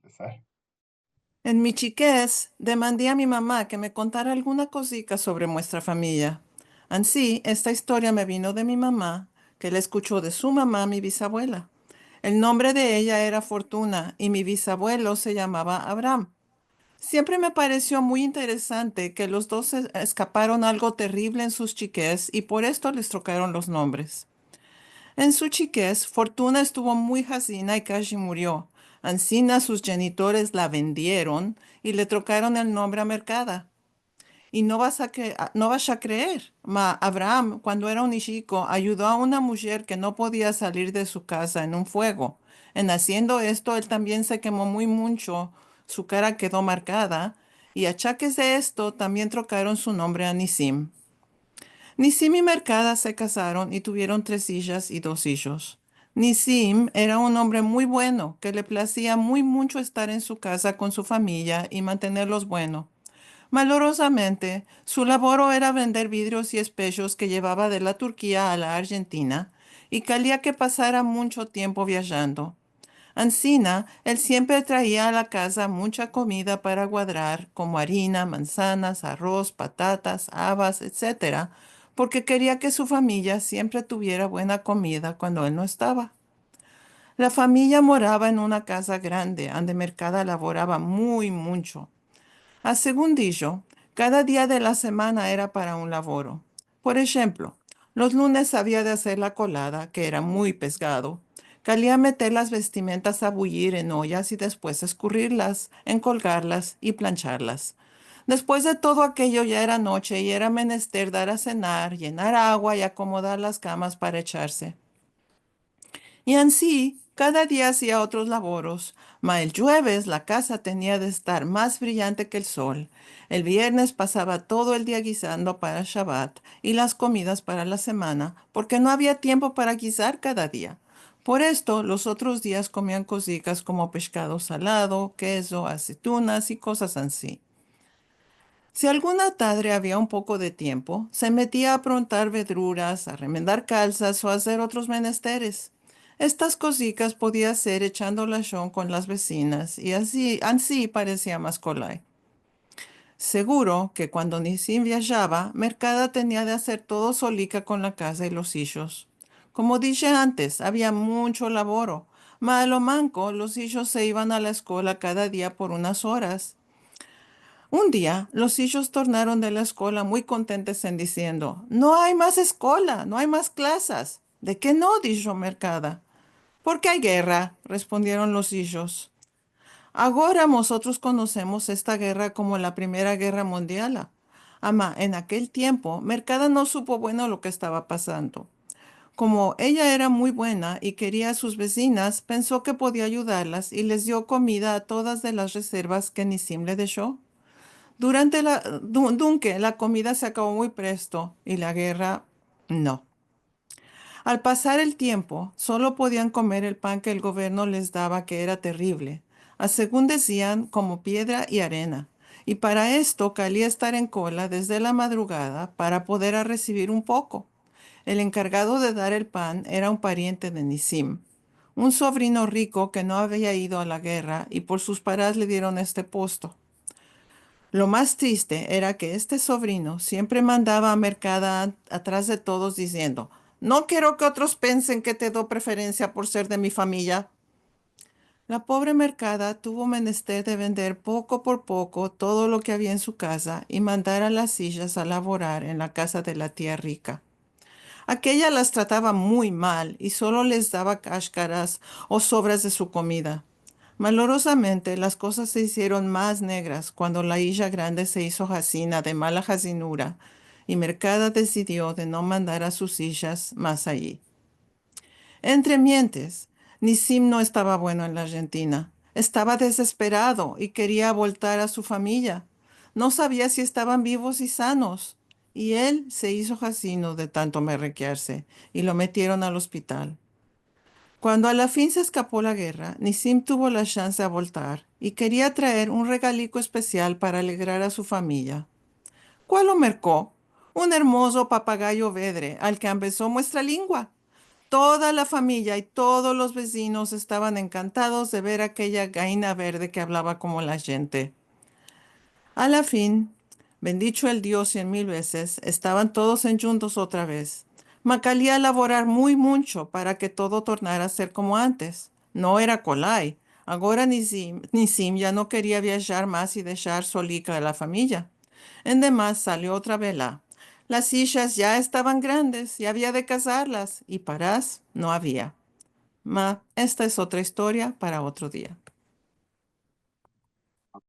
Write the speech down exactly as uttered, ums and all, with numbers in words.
empesar. En mi chikez, demandi a mi mama ke me kontara alguna kozika sovre muestra famiya. Ansi, esta istoria me vino de mi mama, ke la eskucho de su mama, mi bizavuela. El nombre de eya era Fortuna i mi bizavuelo se yamava Avram. Siempre me paresio muy interesante ke los dos se eskaparon algo terrivle en sus chikez i por esto les trokaron los nombres. En su chikez, Fortuna estuvo muy hazina i kaji murio. Ansina sus jenitores la vendieron i le trokaron el nombre a Merkada. I no vas a kre-, a-, no vas a kreer, ma Avram, kuando era un ishiko, ayudo a una mujer ke no podia salir de su kaza en un fuego. En aziendo esto, el tambien se kemo muy muncho, su kara kedo markada, i a achakes de esto tambien trokaron su nombre a Nisim. Nisim i Merkada se kazaron i tuvieron tres ijas i dos ijos. Nisim era un ombre muy bueno, ke le plazia muy muncho estar en su kaza kon su famiya i mantenerlos bueno. Malorozamente, su lavoro era vender vidrios i espejos ke yevava de la Turkia a la Arjentina, i kalia ke pasara muncho tiempo viajando. Ansina, el siempre traia a la kaza muncha komida para guadrar, komo arina, manzanas, aroz, patatas, avas, etsetera, porke keria ke su famiya siempre tuviera buena komida kuando el no estava. La famiya morava en una kaza grande, ande Merkada lavorava muy muncho. A segun dijo, kada dia de la semana era para un lavoro. Por enshemplo, los lunes avia de azer la kolada, ke era muy pezgado. Kalia meter las vestimentas a buyir en oyas i despues eskurrirlas, enkolgarlas i plancharlas. Despues de todo akeyo ya era noche i era menester dar a senar, yenar agua i akomodar las kamas para echarse. I ansi, kada dia azia otros lavoros, ma el djueves la kaza tenia de estar mas briyante ke el sol. El viernes pasava todo el dia gizando para Shabat i las komidas para la semana, porke no avia tiempo para gizar kada dia. Por esto, los otros dias komian kozikas komo peshkado salado, kezo, azetunas i kozas ansi. Si alguna tadre avia un poko de tiempo, se metia a aprontar vedruras, a remendar kalzas o a azer otros menesteres. Estas kozikas podia azer echando lashon kon las vezinas, i ansi, ansi paresia mas kolay. Seguro ke kuando Nisim viajava, Merkada tenia de azer todo solika kon la kaza i los ijos. Komo dishe antes, avia muncho lavoro, ma a lo manko los ijos se ivan a la eskola kada dia por unas oras. Un dia, los ijos tornaron de la eskola muy kontentes en disiendo: "No ay mas eskola, no ay mas klasas." "De ke no?", dijo Merkada. "Porke ay gerra", respondieron los ijos. Agora mozotros konosemos esta gerra komo la Primera Gerra Mundiala. Ama, en akel tiempo, Merkada no supo bueno lo ke estava pasando. Komo eya era muy buena i keria a sus vezinas, penso ke podia ayudarlas i les dio komida a todas de las rezervas ke Nisim le desho. Durante la, du-, dunke, la komida se akavo muy presto i la gerra no. Al pasar el tiempo, solo podian komer el pan ke el governo les dava, ke era terrivle, a segun dezian, komo piedra i arena, i para esto kalia estar en kola desde la madrugada para poder a resivir un poko. El enkargado de dar el pan era un pariente de Nisim, un sovrino riko ke no avia ido a la gerra i por sus paras le dieron este posto. Lo mas triste era ke este sovrino siempre mandava a Merkada a-, atras de todos diziendo: "No kero ke otros pensen ke te do preferensia por ser de mi famiya." La povre Merkada tuvo menester de vender poko por poko todo lo ke avia en su kaza i mandar a las ijas a lavorar en la kaza de la tia rika. Akeya las tratava muy mal i solo les dava kashkaras o sovras de su komida. Malorozamente, las kozas se izieron mas negras kuando la ija grande se izo hazina de mala hazinura i Merkada desidio de no mandar a sus ijas mas ayi. Entremientes, Nisim no estava bueno en la Arjentina. Estava dezesperado i keria avoltar a su famiya. No savia si estavan bivos i sanos. I el se izo hazino de tanto merrekearse i lo metieron al ospital. Kuando a la fin se eskapo la gerra, Nisim tuvo la shanse de avoltar i keria traer un regaliko espesial para alegrar a su famiya. Kual lo merko? Un ermozo papagayo vedre al ke ambezo muestra lingua. toda la famiya i todos los vezinos estavan enkantados de ver akeya gaina verde ke avlava komo la djente. A la fin, bendicho el Dio sien mil vezes, estavan todos endjuntos otra vez. Ma kalia lavorar muy muncho para ke todo tornara a ser komo antes. No era kolay. Agora Nisim, Nisim ya no keria viajar mas i deshar solika a la famiya. Endemas salio otra vela. Las ijas ya estavan grandes i avia de kazarlas, i paras no avia. Ma, esta es otra istoria para otro dia.